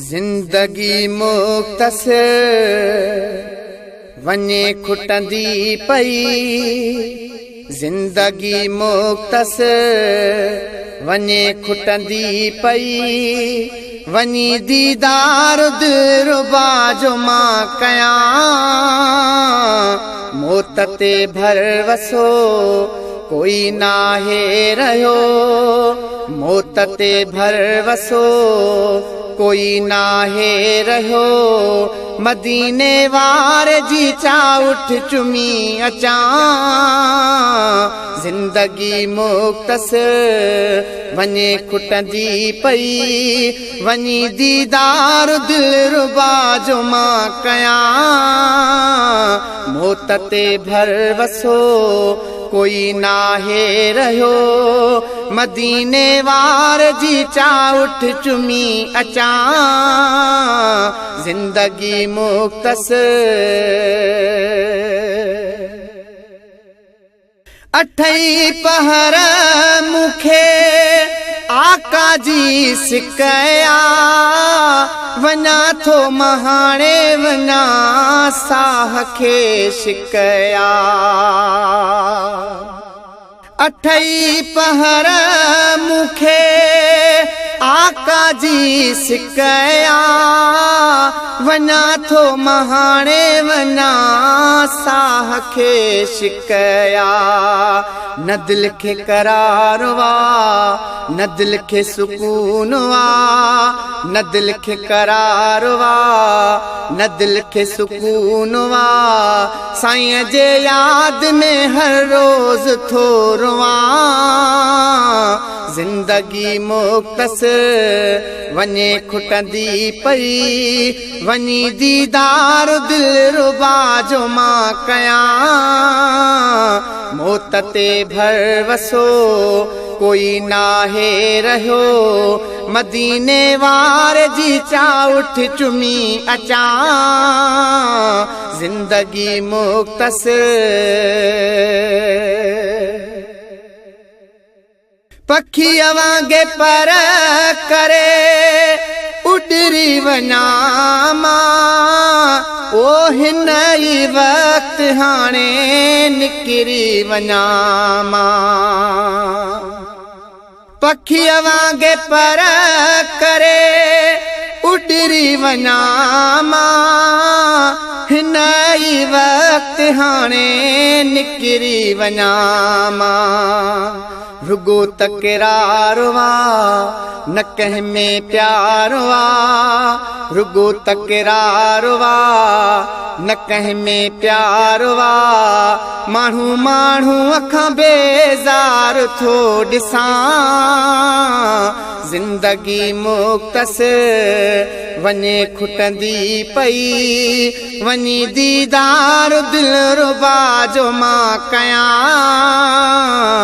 زندگي مختصر وڃي کٽندي پئي، زندگي مختصر وڃي کٽندي پئي، وڃي ديدار دلربا جو مان ڪيان، موت تي ڀروسو ڪوئي ناهي رهيو، موت تي ڀروسو ڪوئي ناهي رهيو، مديني واري جي چائٺ چمي اچان، زندگي مختصر وڃي کٽندي پئي، وڃي ديدار دلربا جو مان ڪيان، موت تي ڀروسو ڪوئي ناهي رهيو، مديني واري جي چائٺ چمي اچان، زندگي مختصر. اٺئي پهر مون کي آقا جي سڪيا، وڃان ٿو مهاڻي وڃان ساهه کي شڪيا. اٺئي پهر مون کي آقا جي سڪيا، وڃان ٿو مهاڻي وڃان ساهه کي شڪيا. نه دل کي قرار آ، نه دل کي سڪون آ، نه دل کي قرار آ، نه دل کي سڪون آ، سائين جي ياد ۾ هر روز ٿو روئان، زندگي مختصر وڃي کٽندي پئي، وڃي ديدار دلربا جو مان ڪيان، موت تي ڀروسو ڪوئي ناهي رهيو، مديني واري جي چائٺ چمي اچان، زندگي مختصر. پکيءَ وانگي پر ڪري اڏري وڃان مان، او هن ئي وقت هاڻي نڪري وڃان مان. پکيءَ وانگي پر ڪري اڏري وڃان مان، هن ئي وقت هاڻي نڪري وڃان مان. رڳو تڪرار آ، نه ڪنهن ۾ پيار آ، رڳو تڪرار آ، نه ڪنهن ۾ پيار آ، ماڻهو ماڻهوءَ کان بيزار ٿو ڏسان، زندگي مختصر وڃي کٽندي پئي، وڃي ديدار دلربا جو مان ڪيان،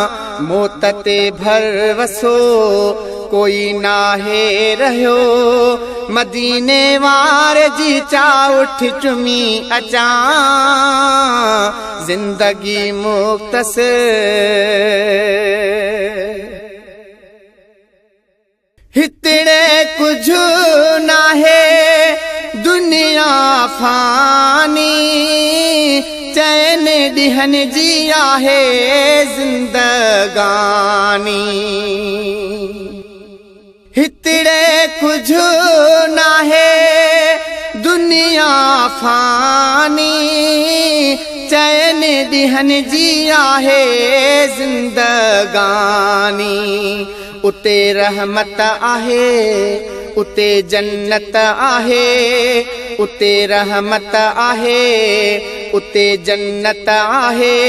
موت تي ڀروسو ڪوئي ناهي رهيو، مديني واري جي چائٺ چمي اچان، زندگي مختصر. هتڙي ڪجهه ناهي دنيا فاني، چئن ڏينهن جي آهي زندگاني. هتڙي ڪجهه ناهي دنيا فاني، چئن ڏينهن جي آهي زندگاني. اتي رحمت آهي، اتي جنت آهي، اتي رحمت آهي، اتي جنت آهي،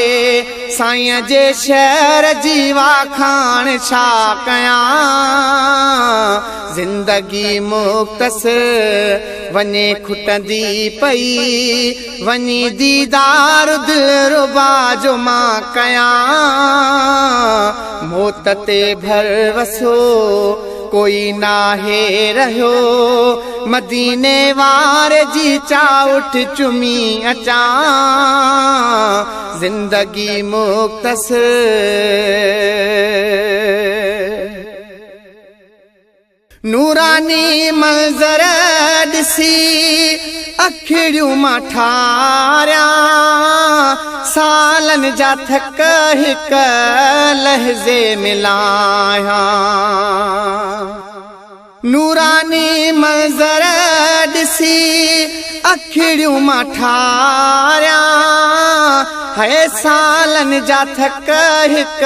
سائين جي شهر جي واکاڻ ڇا ڪيان، زندگي مختصر وڃي کٽندي پئي، وڃي ديدار دلربا جو مان ڪيان، موت تي ڀروسو ڪوئي ناهي رهيو، مديني واري جي چائٺ چمي اچان، زندگي مختصر. نوراني منظر ڏسي اکڙيون مان ٺاريان، سالن جا ٿڪ هڪ لحظي ۾ لاهيان. نوراني منظر ڏسي اکڙيون مان ٺاريان، هي سالن جا ٿڪ هڪ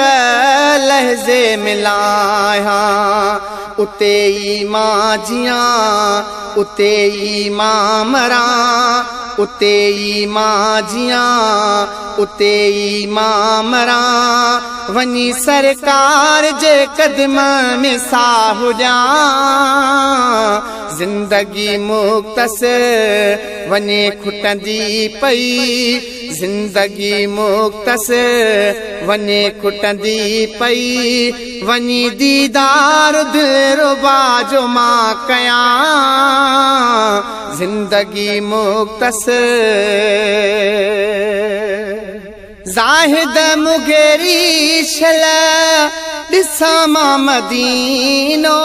لحظي ۾ لاهيان. اتي ئي مان جيان، اتي ئي مان مران، اتي ئي مان جيان، اتي ئي مان مران، وڃي سرڪار جي قدم ۾ ساهه ڏيان. زندگي مختصر وڃي کٽندي پئي، زندگي مختصر وڃي کٽندي پئي، وڃي ديدار دلربا جو مان ڪيان. زندگي مختصر. زاهد مغيري شل ڏسان مان مدينو،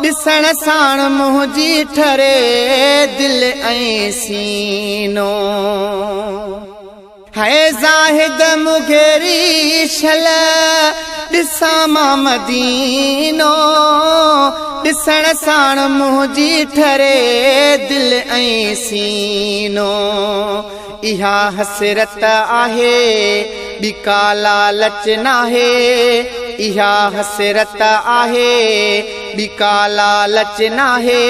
ڏسڻ ساڻ منهنجي ٺري دل ۽ سينو. هي زاهد مغيري شل ڏسان مان مدينو، ڏسڻ ساڻ منهنجي ٺري دل ۽ سينو. اها حسرت آهي، ٻي ڪا لالچ ناهي، اها حسرت آهي، ٻي ڪا لالچ ناهي.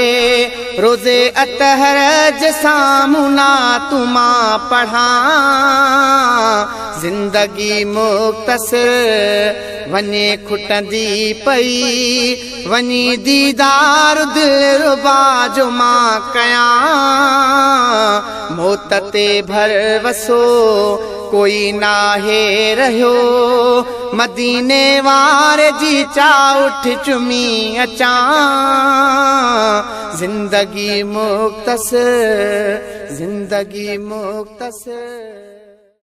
روزي اطهر جي سامهون نعتون مان پڙهان. زندگي مختصر وڃي کٽندي پئي، وڃي ديدار دلربا جو مان ڪيان. موت تي ڀروسو ڪوئي ناهي رهيو، مديني واري جي چائوٺ چمي اچان. زندگي مختصر، زندگي مختصر.